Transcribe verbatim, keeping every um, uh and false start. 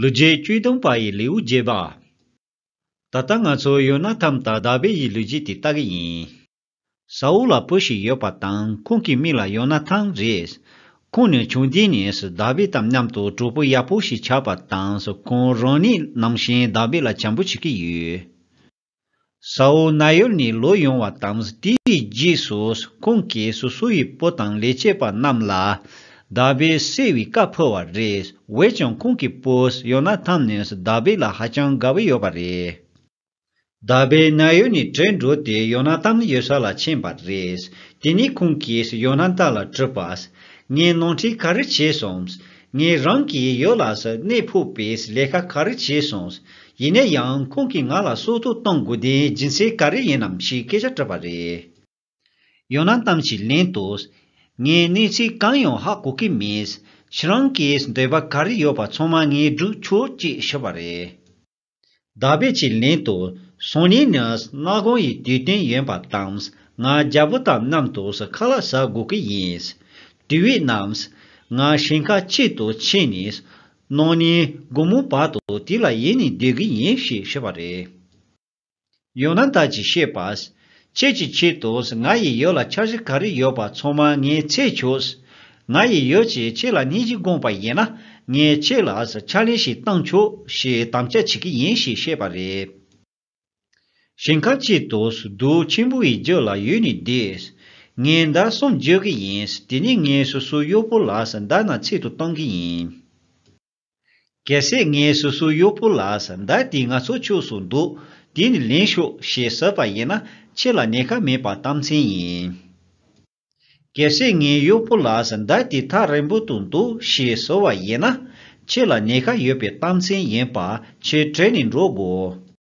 ལོ་རྒྱུས་བཅུ་བདུན་པ་ཡི་ལེའུ་བརྒྱད་པ། ད་ལྟ་ང་ཚོ་ཡོ་ན་ཐམ་དང་དཱ་བིད་ཡི་ལོ་རྒྱུས་དེ་ལྟ་གི་ཡིན། ས་ཨུལ་ལ་བུ་ཞིག་ཡོད་པ་དང་ཁོང་གི་མིང་ལ་ཡོ་ན་ཐམ་རེད། ཁོང་ནི་ཆུང་དུས་ནས་དཱ་བིད་དང་མཉམ་དུ་གྲོགས་པོ་ཡག་པོ་ཞིག་ཆགས་པ་དང་ཁོང་རང་ཉིད་ནང་བཞིན་དཱ་བིད་ལ་བྱམས་པོ་བྱེད་ཀྱི་ཡོད། ས་ཨུལ་ནཱ་ཡོད་ནས་ལོག་ཡོང་བ་དང་དེའི་རྗེས་སུ་ཁོང་གིས་སོ་སོ་ཡི་བུ་དང་ལས་བྱེད་པ་རྣམས་ལ་དཱ་བིད་བསད་པའི་བཀའ་ཕུལ་བ་རེད། འོན་ཀྱང་ཁོང་གི་བུ་ཡོ་ན་ཐམ་ནི་དཱ་བིད་ལ་ཧ་ཅང་དགའ་བོ་ཡོད་པ་རེད། དཱ་བིད་ནཱ་ཡོད་ནས་བྲོས་འགྲོ་སྟེ་ཡོ་ན་ཐམ་ཡོད་ས་ལ་ཕྱིན་པ་རེད། དེ་ནས་ཁོང་གིས་ཡོ་ན་ཐམ་ལ་དྲིས་པ། ངས་ནོར་འཁྲུལ་ག་རེ་བྱས་སོང་། ངས་རང་གི་ཡུལ་ལ་གནས་ཕོད་པའི་ལས་ཀ་ག་རེ་བྱས་སོང་། ཡིན་ན་ཡང་ཁོང་གིས་ང་ལ་སྲོག་ཐོག་གཏོང་དགོས་དོན་རྒྱུ་མཚན་ག་རེ་ཡིན་ནམ་ཞེས་སྐད་ཆ་དྲིས་པ་རེད། ཡོ་ན་ཐམ་གྱིས་ལན་དུ། ངས་གནས་ཚུལ་གང་ཡང་ཧ་གོ་གི་མེད། ཁྱེད་རང་གིས་འདོད་པ་ག་རེ་ཡོད་པ་ཚང་མ་ངས་བསྒྲུབ་ཆོག་ཅེས་ཞུས་པ་རེད། དཱ་བིད་ཀྱིས་ལན་དུ། སང་ཉིན་ནི་གནམ་གང་ཡི་དུས་སྟོན་ཡིན་པ་དང་ང་རྒྱལ་པོ་དང་མཉམ་དུ་ཁ་ལག་ཟ་དགོས་ཀྱི་ཡིན། དེ་བས་ན། ང་ཞིང་ཁ་གཅིག་ཏུ་ཕྱིན་ནས་གནངས་ཉིན་དགོང་མོ་བར་དུ་དེ་ལ་ཡིབ་ནས་སྡོད་ཀྱི་ཡིན་ཞེས་ཞུས་པ་རེད། ཡོ་ན་ཐམ་གྱིས་བཤད་པ། ཁྱེད་ཀྱི་ཆེད་དུ་ང་ཡི་ཡུལ་ལ་འཆར་གཞི་ག་རེ་ཡོད་པ་ཚང་མ་ངས་འཚོལ་ཆོག་ང་ཡི་ཡུལ་གྱིས་ཁྱེད་ལ་སྙིང་རྗེ་དགོངས་པ་ཡིན་ན་ངས་ཁྱེད་ལ་ཕྱག་ལས་ཤིག་གཏོང་ཆོག་ཞེས་དམ་བཅའ་བྱེད་ཀྱི་ཡིན་ཞེས་བཤད་པ་རེད། ཞིང་ཁ་གཅིག་ཏུ་རྡོ་ཆེན་པོ་ཡི་རྒྱབ་ལ་ཡིབ་ནས་བསྡད། ངས་མདའ་གསུམ་རྒྱག་གི་ཡིན། དེ་ནས་ངས་སོ་སོའི་གཡོག་པོ་ལ་མདའ་རྣམས་ཚིག་ཏུ་གཏོང་གི་ཡིན། གལ་སྲིད་ངས་སོ་སོའི་གཡོག་པོ་ལ་མདའ་དེ་ང་ཚོའི་ཕྱོགས་སུ་འདུག་དེ་ནི་ལེན་ཤོག་ཞེས་ཟེར་བ་ཡིན་ན་ཁྱེད་ལ་ཉེན་ཁ་མེད་པ་གཏམ་མཚན་ཡིན། གལ་སྲིད་ངའི་གཡོག་པོ་ལ་མདའ་དེ་ཐག་རིང་པོ་དུ་འདུག་ཞེས་ཟེར་བ་ཡིན་ན་ཁྱེད་ལ་ཉེན་ཁ་ཡོད་པའི་གཏམ་མཚན་ཡིན་པ་ཁྱེད་དྲན་ནས་འགྲོ་དགོས།